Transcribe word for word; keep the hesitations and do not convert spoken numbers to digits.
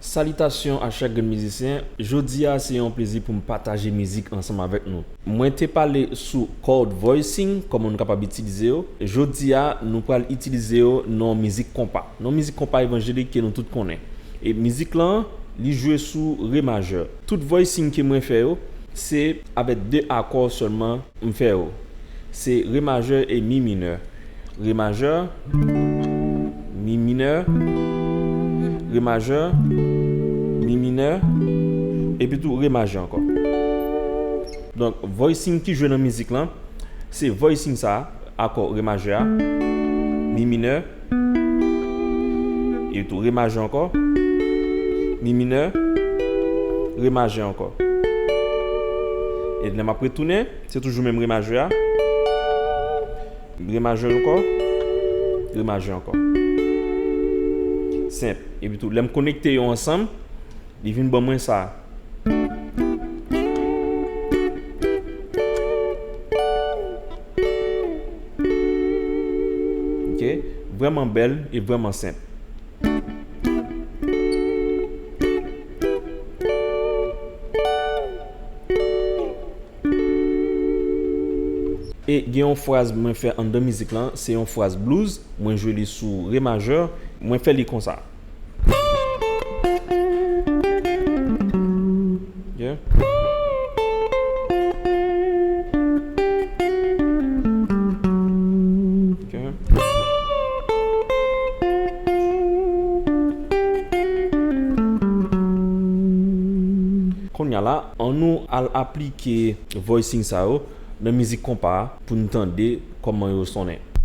Salitasyon a chak grenn mizisyen. Jodi a, se yon plezi pou m pataje mizik ansanm avèk nou. Mwen te pale sou chord voicing, kòman nou kapab itilize yo. Jodi a, nou pral itilize yo nan mizik konpa. Nan mizik konpa evanjelik ke nou tout konnen. E mizik lan, li jwe sou re majè. Tout voicing ke mwen fè yo, se avèk de akò sèlman m fè yo. Se re majè e mi minè. Re majè, mi minè, re majè, mi minè, epi tou re majè ankò. Donk, voicing ki jwe nan mizik lan, se voicing sa, akò re majè a, mi minè, epi tou re majè ankò, mi minè, re majè ankò. E lè m ap retounen, se toujou menm re majè a. Re majè ankò, re majè ankò. Senp. Epi tou, lè m konekte yo ansanm, li vin ban mwen sa. Ok? Vrèman bèl e vrèman senp. E gen yon fraz mwen fè anndan mizik lan, se yon fraz blues, mwen jwe li sou re majè, mwen fè li konsa. Yeah. Ok. Kounye a la, ann nou al aplike voicing sa yo nan mizik konpa a pou n tande kòman yo sonnen.